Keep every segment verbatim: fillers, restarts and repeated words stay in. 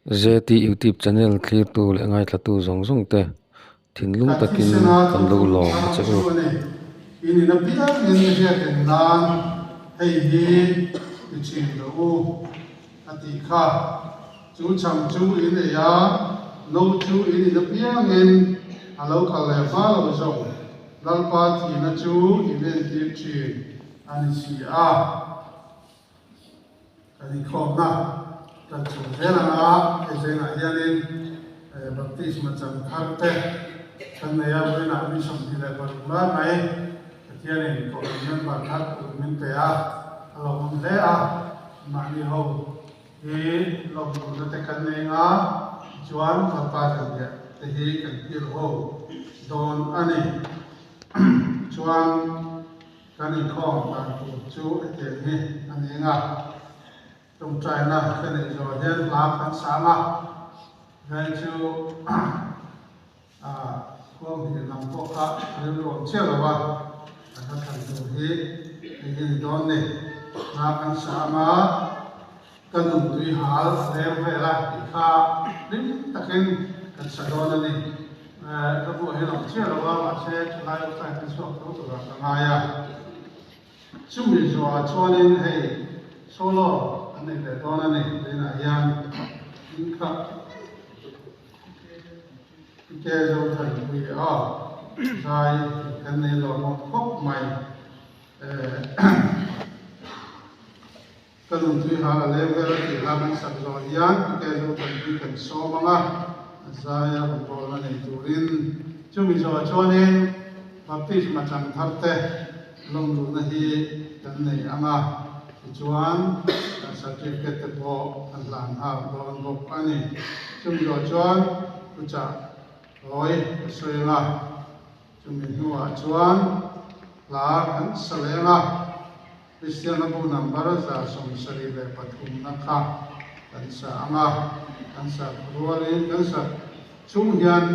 Z T YouTube channel thlirtu le ngaithlatu zawng zawng te, thinlung takin kan lo lawm a che u. Ini na piang in hriat en nan, hei hi i chin lo u, a ti kha. Chu chang chu in ei a, no chu ini na piang in a lo kal le hma lo zawng, Lalpa thina chu i ven tir chin a ni si a. Kan inkhawmna kan chun vel ang a, ei zingah hianin, eh, baptisma chang thar te kan nei a, vawiinah mi sawmhnih le paruk lai mai Pathianin kohhran member thar paruk min pe a, a lawmum hle a, mahni ho hi lawmumna te kan nei ang a, chuan Lalpa zan leh te hi kan tir ho dawn a ni. Chuan kan inkhawm dan tur chu hetiang hi a ni ang a. Ṭawngṭaina kan nei zawh hian hla kan sa ang a. Hei chu, a, khuang hi lam pawh kha a rilruam chiah lo a. Kan hla thlan tur hi hei hi ni dawn ni. Hla kan sa ang a. Kan nun tuihal lem vela tih kha hlim takin kan sa dawn a ni. Eh, ka hmuh hi lo chiah lo a, mahse, thalai u tlai kan suak tho tura ka ngai a. Chumi zawha chuanin hei solo kan nei leh dawn a ni. Tunah hian in kha Ke Zothanpui a, zai kan nei lawmawm khawp mai. Eh, Kan nun tuihal a lem vela tih hla kan sak zawh hian Ke Zothanpui kan sawm ang a, zaia rawngbawlna nei turin. Chumi zawh chuanin baptisma chang thar te lawmthu hi kan nei ang a, tichuan, certificate te pawh kan hlan nghal dawn bawk a ni. Chumi zawh chuan ucha Awi, ka sawi ang a. Chumi hnuah chuan hla kan sa leh ang a. Kristian bu number za sawmsarih leh pathumna kha kan sa ang a. Kan sa rualin, kan sa chung hian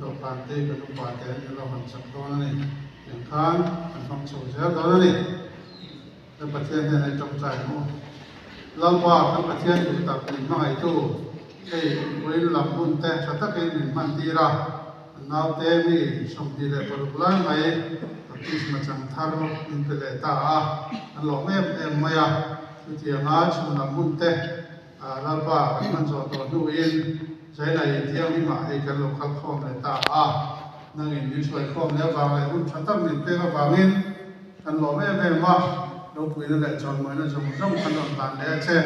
dawhkan te kan upa te an lo han sak dawn a ni. Tiang khan kan hmang chho zel dawn a ni. Kan Pathian hnenah i ṭawngṭai ang u. Lalpa, kan Pathian duh tak min hmangaihtu, hei vawiin lam hun te ṭha takin min hman tir a, kan naute mi sawmhnih leh paruk lai mai baptisma chang thar min pe leh ta a, kan lawm em em mai a. Chutianga chhung lam hun te, a, Lalpa, kan hman zawh tawh hnuin, zaina inthiang hi mah hei kan lo kal khawm leh ta a, nangin min hruai khawm leh avang leh hun ṭha tak min pek avangin, kan lawm em em a, ropuina leh chawimawina zawng zawng kan rawn hlan leh a che.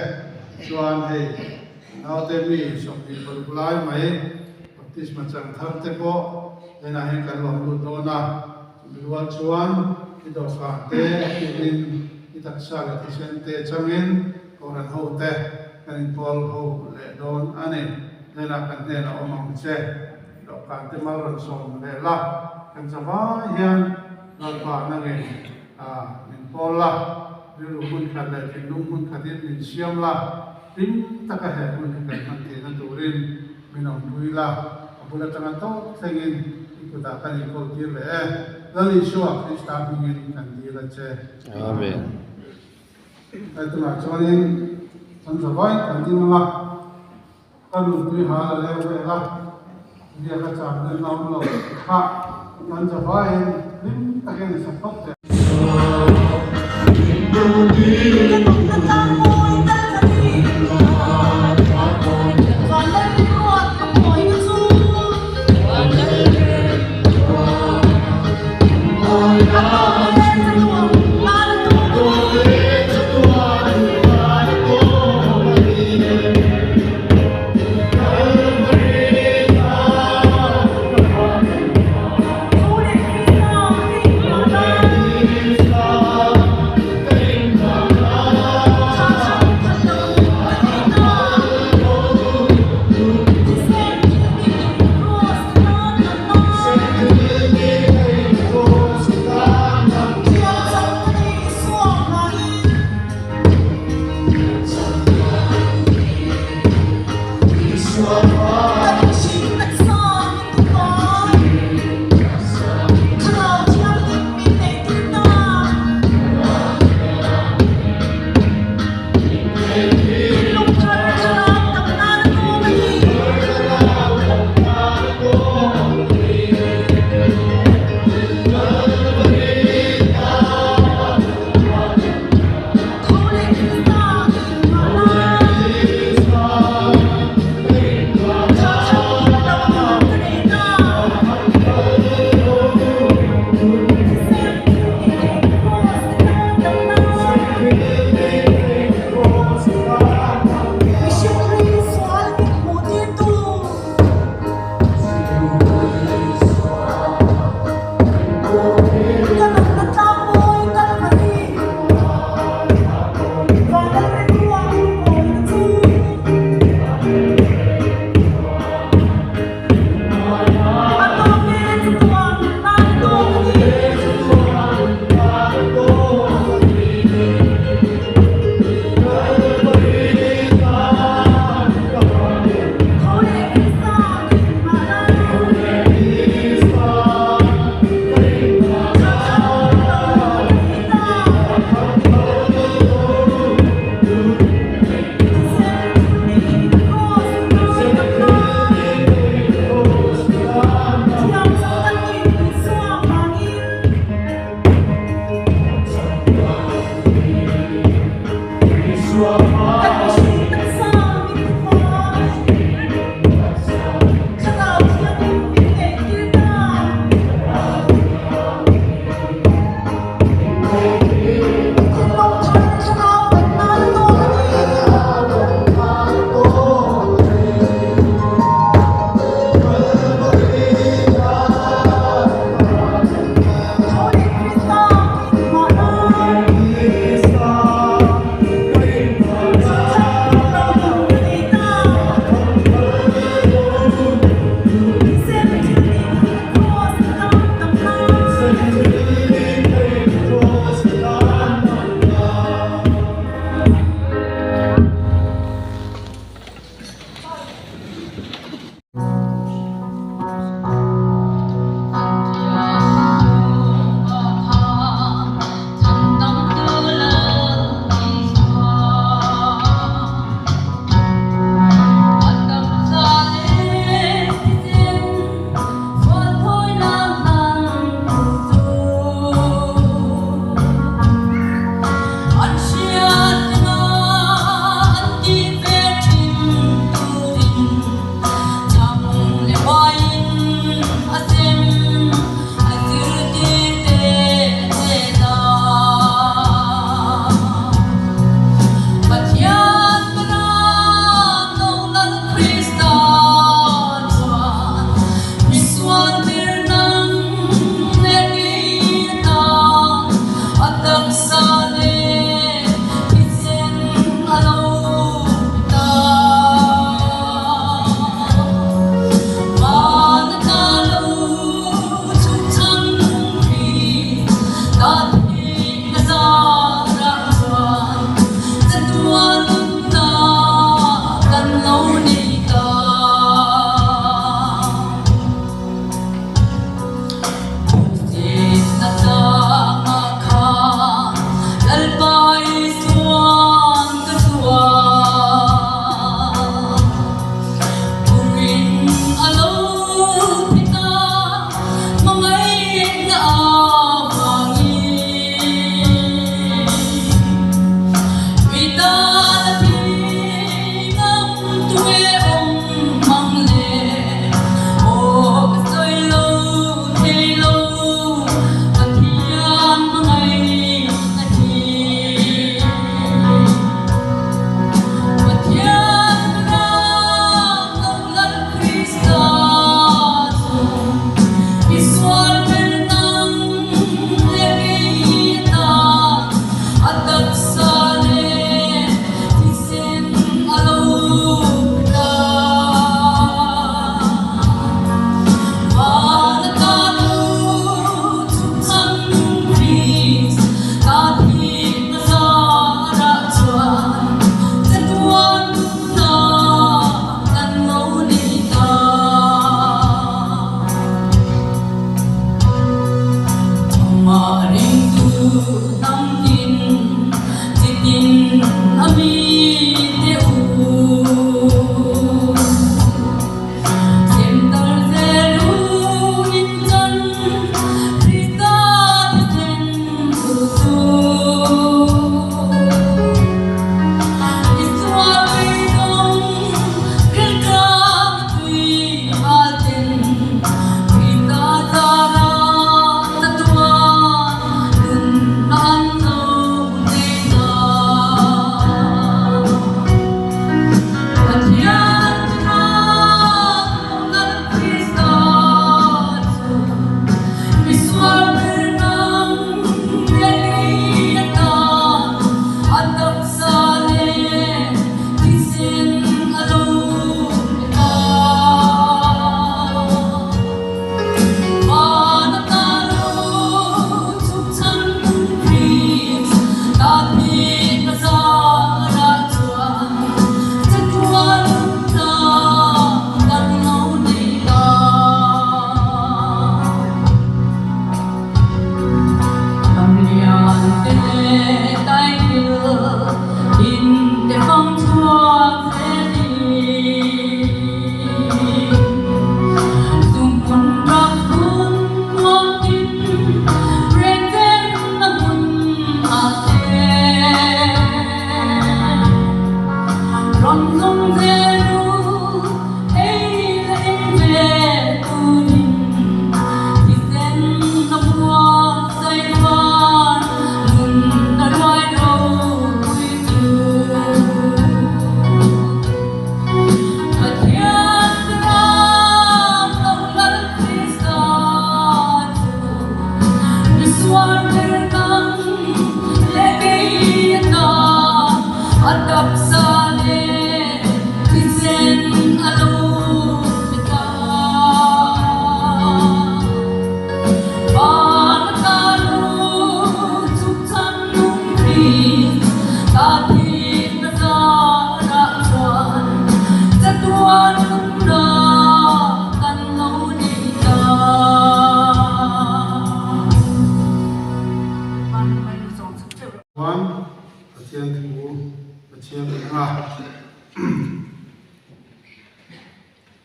Chuan hei naute mi sawmhnih paruk lai mai baptisma chang thar te pawh tunah hian kan lawm lut dawn a. Chumi rual chuan i dawhkan te, i hmingin, i taksa leh thisen te changin kohhran ho te kan inpawl ho leh dawn a ni. Tunah kan hnenah awm ang che. Dawhkan te mal rawn sawm leh la, kan zavai hian Lalpa nangin, a, min pawl la, rilru hmun khat leh thinlung hmun khatin min siam la, hlim taka he hmun hi kan hman theihna turin min awmpui la, a bul aṭanga tawk thlengin i kutah kan inkawl tir leh e. Lal Isua Krista hmingin kan dil a che. Amen. Hei tunah chuanin kan zavai kan ding ang a. Kan nun tuihal a lem vela, biak a chang deuh a awm lo kha, kan zavaiin hlim takin sa khawp teh.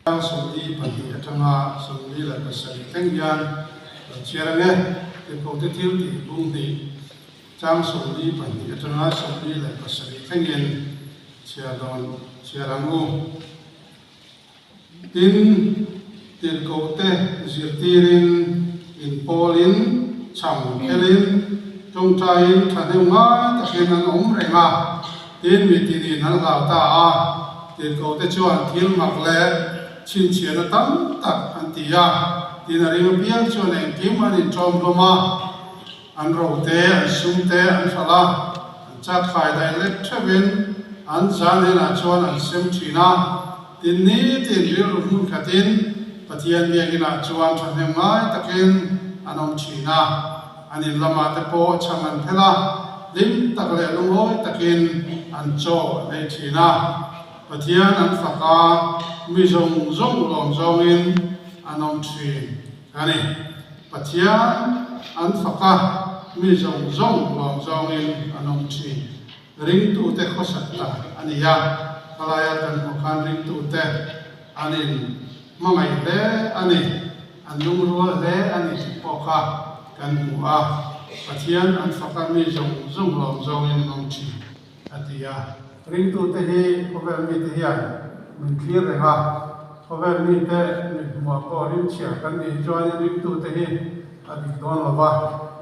Chang sawmli pahni atanga sawmli le pasari thleng hian lo chhiar ang e. Tirkote thil tih bung hnih, chang sawmli pahni atanga sawmli le pasari thlengin chhiar dawn, chhiar ang u. Tin, tirkote zirtirin, inpawlin, chhang phelin, ṭawngṭaiin ṭhahnem ngai takin an awm reng a. Tin, mi tinin an hlau ta a. Tirkote chuan thil mak le chhinchhiahna tam tak an ti a. Tin, a ring apiang chuan engkim an inṭawm hlawm a. An rote, an sumte an hralh a, an chak khai dai let theuhin an zan hnenah chuan an sem ṭhin a. Tin, nitin rilru hmun khatin Pathian biakinah chuan ṭhahnem ngai takin an awm ṭhin a. An in lamah te pawh chhang an phel a, hlim tak leh lungawi takin an chaw an ei ṭhin a. Pathian an fak a, mi zawng zawng lawm zawngin an awm ṭhin a ni. Pathian an fak a, mi zawng zawng lawm zawngin an awm ṭhin. Ringtute khawsak ta a ni a. Khalaia kan hmuh khan ringtute an inhmangaih hle a ni, an lungrual hle a ni tih pawh kha kan hmu a. Pathian an fak a, mi zawng zawng lawm zawngin an awm ṭhin a ti a. Ringtute hi khawvel mite hian min thlir reng a, khawvel mite min hmuah pawh ringchhia kan nih chuan ringtute hi a dik dawn lo va,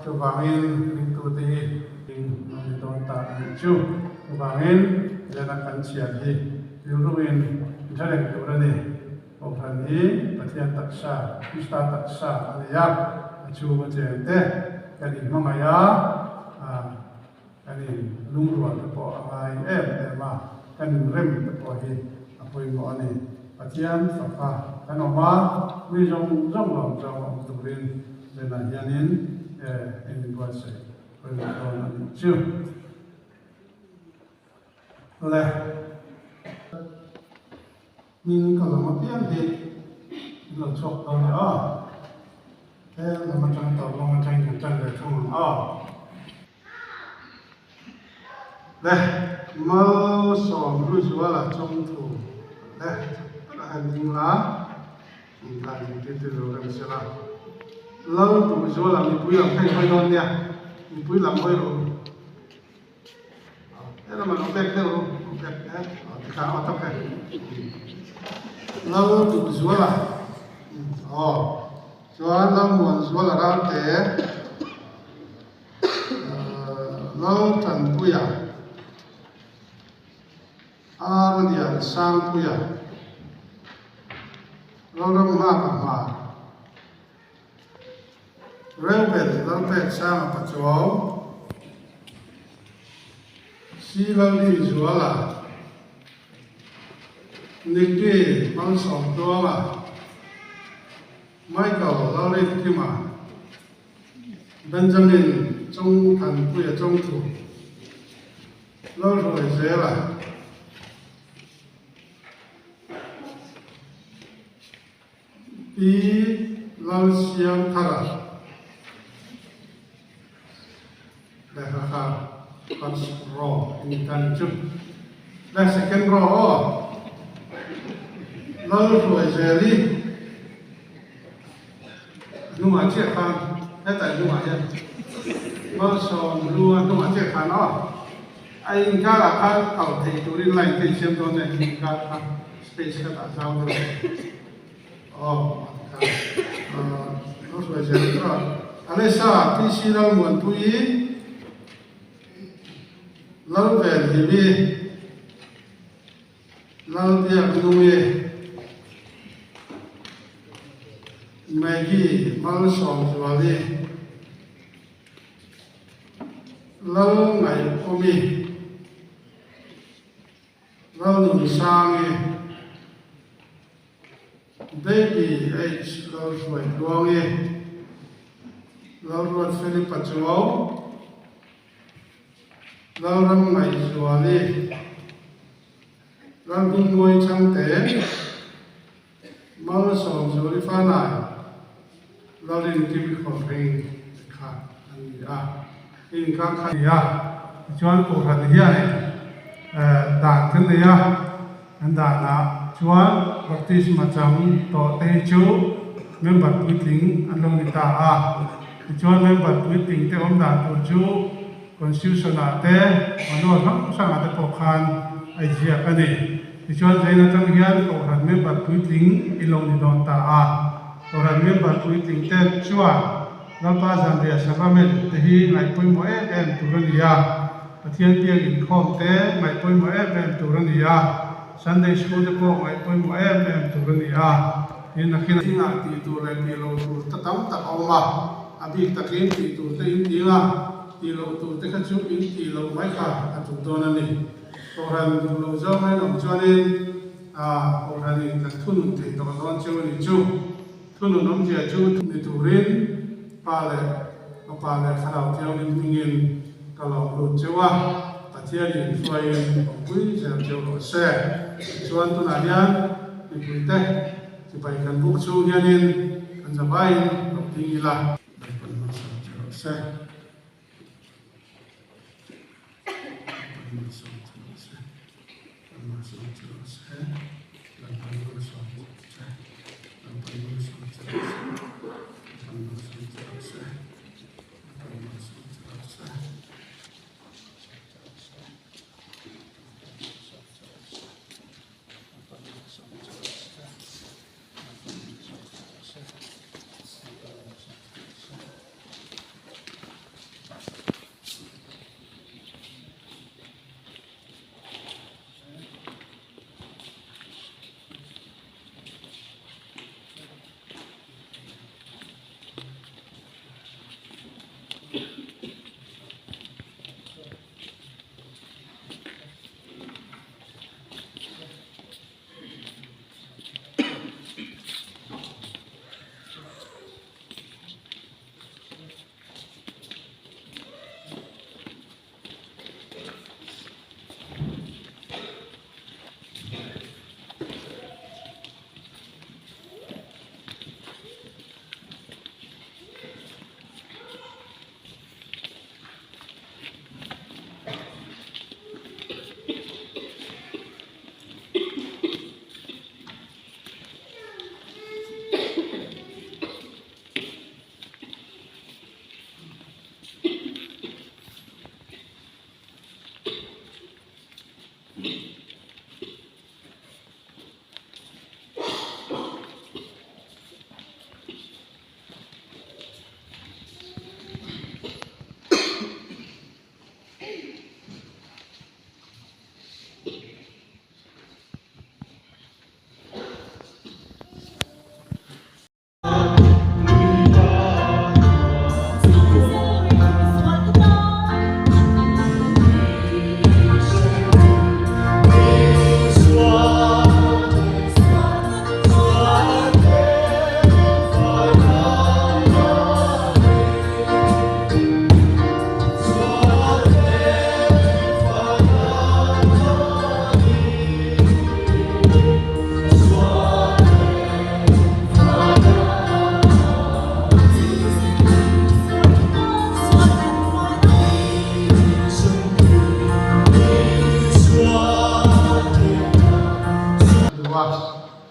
chuvangin ringtute hi ring an ni dawn ta a nih chu. Chuvangin zena kan chhiar hi rilruin ṭha reng tur a ni. Kohhran hi Pathian taksa, Krista taksa a ni a, a chhunga cheng te kan inhmangaih a, a, kan inlungrual te pawh a ngai em em a, kan inrem te pawh hi a pawimawh a ni. Pathian faka kan awm a, mi zawng zawng lawm zawng awm turin zena hianin, eh, inbuatsaih pawimawh dawn a nih chu. Le. Min ka lam apiang hi lo chhuak dawn a. He lam atang tawp lam atang kan tan ve thung a. Le, Malsawmhluzuala chawngthu. Le, a han ding la. Min la ding ti ti lo kan se la. Lalduhzuala mipui lam hei hoi dawn nia. Mipui lam hoi lo. Ela man awm bek deuh, awm bek, eh? Aw, tikhan aw tak e. Lalduhzuala. Aw. Chuan Lalmuanzuala Ralte. Eh, Laltanpuia. Arliansangpuia. Lalramnghaka Hmar. Reuben Lalpetsanga Pachuau, C. Lalrinzuala, Nicky Malsawmtluanga, Michael Lalrinkima, Benjamin Chawngthanpuia Chawngthu, Lalhruaizela, Pi Lalsiamthara. Le kha kha, first row, in kan chu. Le second row, aw. Lalhruaizeli. Hnunga chiah khan, heta hnunga hian. Malsawmhlua hnunga chiah khan, aw. A inkara khan kal thei turin line thei siam dawn nen inkar khan space khatah zau dawn. Aw, a, a hruai zel tawh. Alisa, T C Lalmuanpuii, Lalvenhimi, Lalbiaknungi, Maggie Malsawmzuali, Lalngaiawmi, Lalnunsangi, Baby H Lalhruaitluangi, Lalruat Philip Pachuau, Lalramngaizuali, Lalhmingmawi Chhangte, Malsawmzuali Fanai, Lalrinkimi Khawlring kha an ni a. Inkar kha ni a. Chuan kohhran hian, eh, dan thil nei a, an dan a, Chuan baptisma chang tawh te hi chu member puitling an lo ni ta a. Tichuan member puitling te awm dan tur chu Constitution-ah te, Manual hrang hrangah te pawh khan a inziak a ni. Tichuan zanin aṭang hian Kohhran member puitling in lo ni dawn ta a. Kohhran member puitling te chuan Lalpa Zanriah Sacrament te hi ngaihpawimawh em em tur a ni a. Pathian biak inkhawm te ngaihpawimawh em em tur a ni a. Sunday school te pawh ngaihpawimawh em em tur a ni a. Tin, nakinah tih tur leh tih lo tur te tam tak a awm a. A bik takin tih tur te in ti ang a, tih lo tur te kha chu in tih lo mai kha a tum dawn a ni. Kohhran duh lo zawng a awm chuanin, a, Kohhranin kan thunun thei tawh dawn cheu a ni chu. Thunun awmzia chu ni turin Pa leh Fapa leh Thlarau Thianghlim hmingin ka lawm lut cheu a, Pathianin hruaiin awmpui zel cheu rawh se. Chuan tunah hian mipui te chibai kan buk chhung hianin kan zavaiin lo ding ila.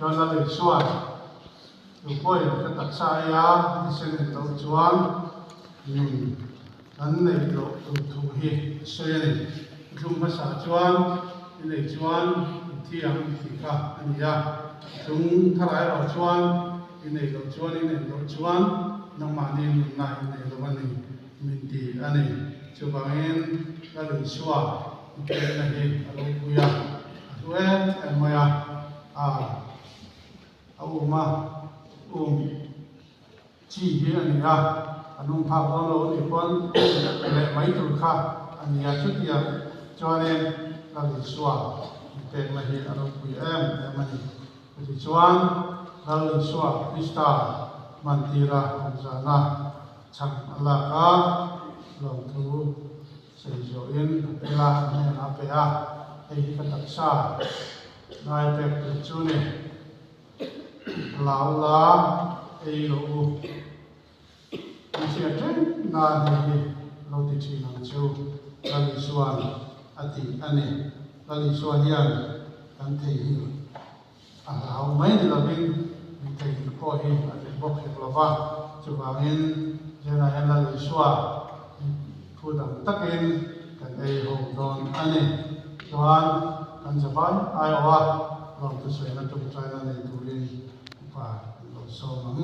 Chuan Lal Isuan, chu pawhin ka taksa a, nisen in lo chuan nun kan nei loh tur thu hi a sawi a ni. Tlung hmasa chuan i nei chuan inthiam tih kha a ni a. Tlung tharai erawh chuan i nei loh chuan, i nei loh chuan nangmahni nunna in nei lo a ni min ti a ni. Chuvangin Lal Isua mi pekna hi a ropui a, a hlu em em mai a, a, a um a, um chi hi a ni a, a nung phak dawn lo a ni pawn, leh mai tur kha a ni a, chutia chuanin Lal Isua mi pekna hi a ropui em em a ni. Tichuan, Lal Isua Krista hmantira hawmzana chhang a lak a, lawmthu sei zawhin a pe a, a hnena a pe a, hei hi ka taksa ngai pek tur chu ni. Lau la, ei lo u. Kan hriat reng nan hei hi lo ti ṭhin ang chu Lal Isuan a ti a ni. Lal Isua hian kan thei hi Mei ni lovin, mi thei pawh hi a tel bawk hek lo va. Chuvangin, zena hen la lei sua, thu dang takin kan ei ho dawn a nih. Chuan kan zavai ai aw a, lawmthu sawina ṭawngṭaina nei turin upa lo sawm ang.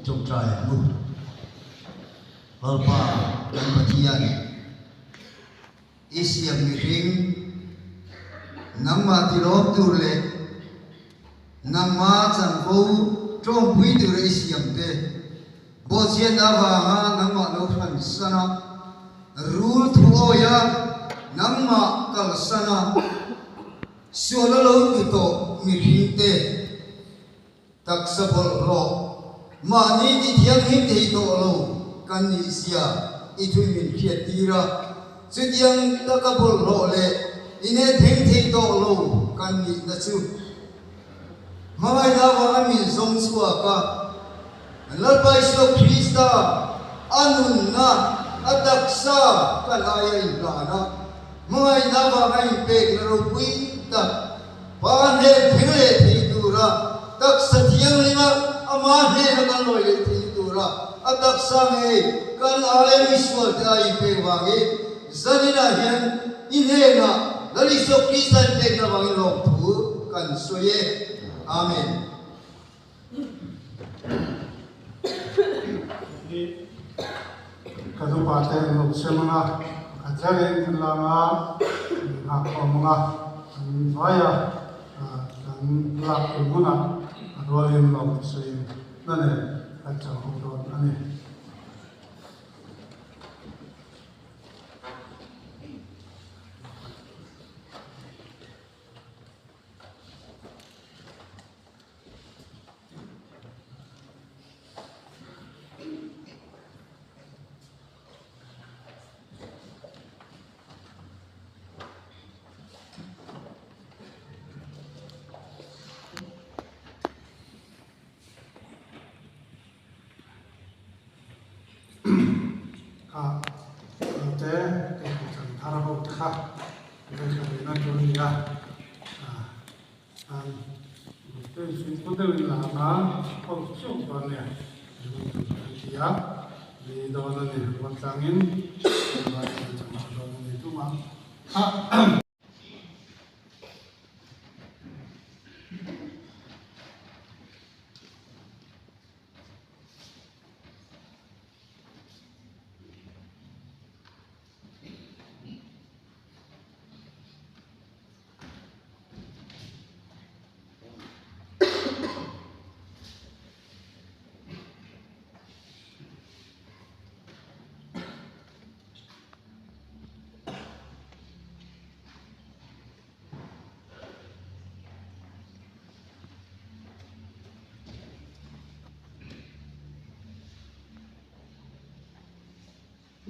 Ṭawngṭai ang u. Lalpa kan Pathian, i siam mihring, nangma tilawm tur leh nangma changho ṭawmpui tura i siam te, bawsietna avanga nangma lo hransan a, rul thu awia nangma kalsan a, sual a lo ti tawh mihring te, taksa bawlhhlawh, mahni ti thianghlim thei tawh lo kan ni zia i thu min hriattir a, chutiang taka bawlhhlawh leh i hnethleng thei tawh lo kan nihna chu hmangaina avanga min zawng chhuak a, Lalpa Isu Krista a nunna, a taksa kan aia inhlan a, hmangaina avanga inpekna ropui tak, Pa hnethleng leh thei tura, taksa thianghlima ama hnena kan lawi leh thei tura, a taksa ngei kan aia misualte a inpek vangin, zaninah hian i hnena Lal Isu Krista inpekna vangin lawmthu kan sawi e. Amen. Kan upa te an lo sem ang a, pakhat hian in kan la ang a, an nghak khawm ang a, an vai a, a, kan lak tur hmunah a rualin lawmthu sawiin a nih, kan chang ho dawn a nih. Ka, te, te, kan thar ho te kha, te ka ri na tur nia. A, an, te, sin ko te la na, ko chu ba nia. Tia, ni do na ni, ko tangin, ba ni chang do ni tu ma. Ha.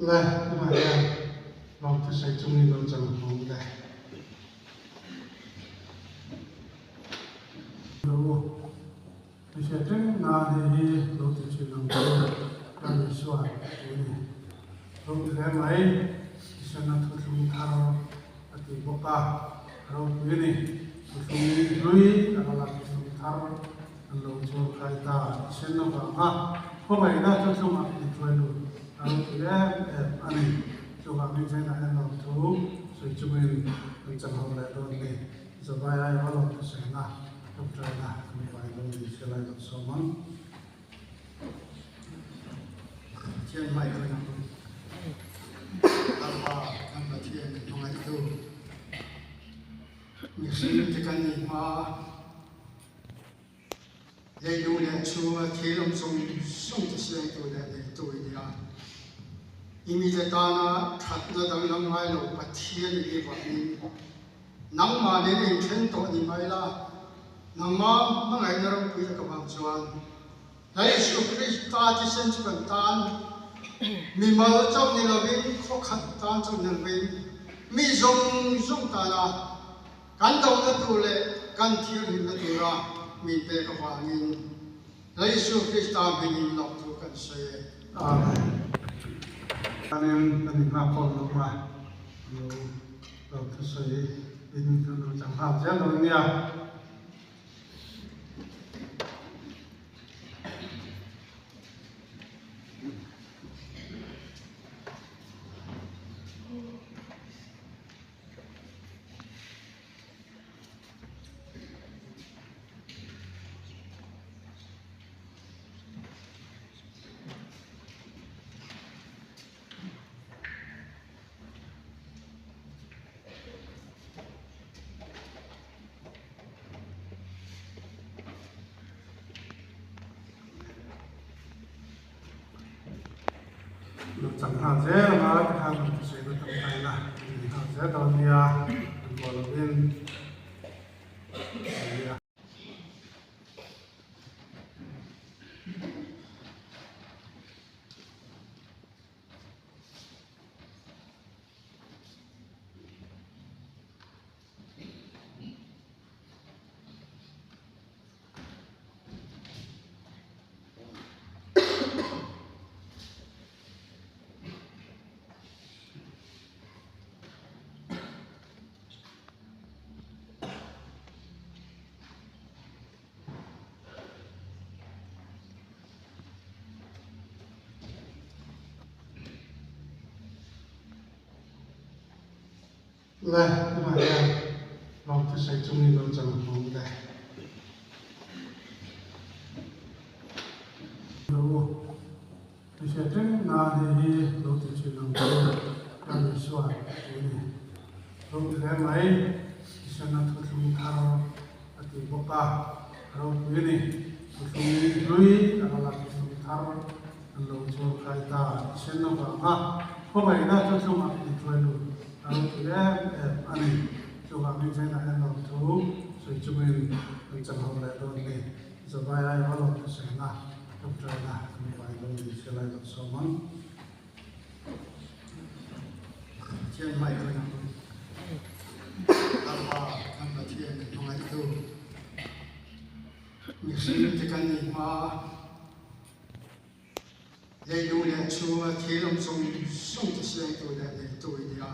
Le, tunah hian lawmthu sawi chungin lo chang hmang le. Lo, mi hriat reng na hei hi lo ti ṭhin ang chu, kan Isua tu ni. Rawng tlem mai, Isua na thuthlung thar a ti bawk a, a ropui a ni. Thuthlung hlui a la, thuthlung thar an lo chuang khai ta, Isua na vanga khawveina thuthlung a ti tuai lo, a ropui em em a ni. Chuvangin zena hian lawmthu sawi chungin kan chang ho leh dawn a ni. Zavai ai aw, lawmthu sawina, ṭawngṭaina kan vai lo ni se lai lo sawm ang. Pathian hmai kan ang. Lalpa kan Pathian kan hmangaihtu. Mihring te kan nih hma. Leilung leh chhunga thil awm zawng zawng te siamtu leh neitu i ni a. I mite tana ṭhatna danglam ngai lo Pathian i ni vangin, nangmah nen inṭhen tawh ni mai la, nangma hmangaihna ropui taka vang chuan, Lal Isu Krista thisen chu kan tan, mimal chauh ni lovin, khaw khat tan chauh ni lovin, mi zawng zawng tana kan dona tur leh kan thianghlimna tura min pek avangin, Lal Isu Krista hmingin lawmthu kan sawi e. Amen. Amen. Kan inhak khawm lo ma. Lo. In kan lo chang nghal zel lo nia. Lo chang nghal zel a, ti khan lo ti sena tam tai la. Nghal zel dawn nia. An bol lovin. Le, ma le, lo ti sei chung ni lo chang hmang le. Lo, ti sei teng na ni hi lo ti chu nang ko, ka ni suan chu ni. Lo ti le mai, ti sei na thu thlung thar, a ti bawk a, ropui ni, thutlung hlui, a la thutlung thar, an lo chuong kai ta, Kristien na vanga, khawmaina thutlung a ni thuai lu, a ropui em em a nih. Chuong ang hin chena en lo thu, sui chungin, an chang ho le dawn ni. Zawbai ai a lo thu sena, tuk trai na, mi vai lo ni, se lai lo so mang. Chiang mai ko na. Lalpa, kan Pathien, kan hmangai tu. Mihring te kan ni hma. Leilu le chunga thil um sung sung te siam tu le nei tu i ni a.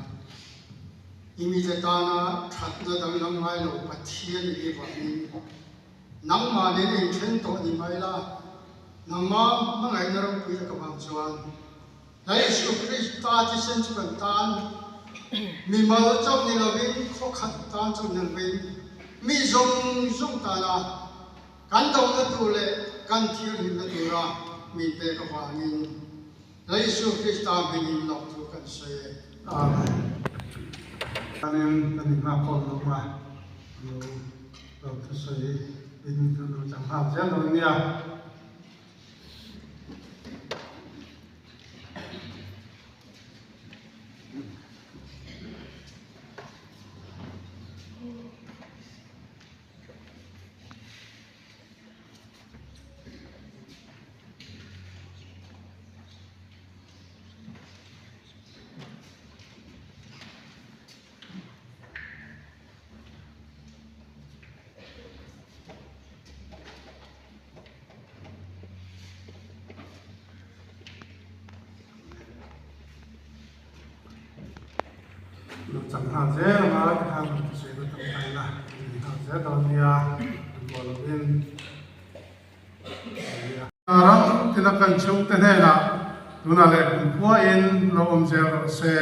I mi te tana thatna dang lam ngai lo Pathien i ni vangin. Nangma nen inṭhen tawh ni mai la. Nangma hmangaina ropui ka bang chuan. Lal Isu Krista thisen chu kan tan, mimal chauh ni lovin, khaw khat tan chauh ni lovin, mi zawng zawng tana kan dona tur leh kan thirhlimna tura min pek avangin, Lal Isu Krista hmingin lawmthu kan sawi. Amen. Amen. Kan inhak khawm lo ma. Lo, lawmthu sawi in kan lo chang nghal zel lo nia. Lo chang nghal zel a, ti khan ti sena tam tai la. Nghal zel dawn nia. An bol lovin. Ram tina kan chhungte hnena tuna le kumkhuain lo awm zel rawh se.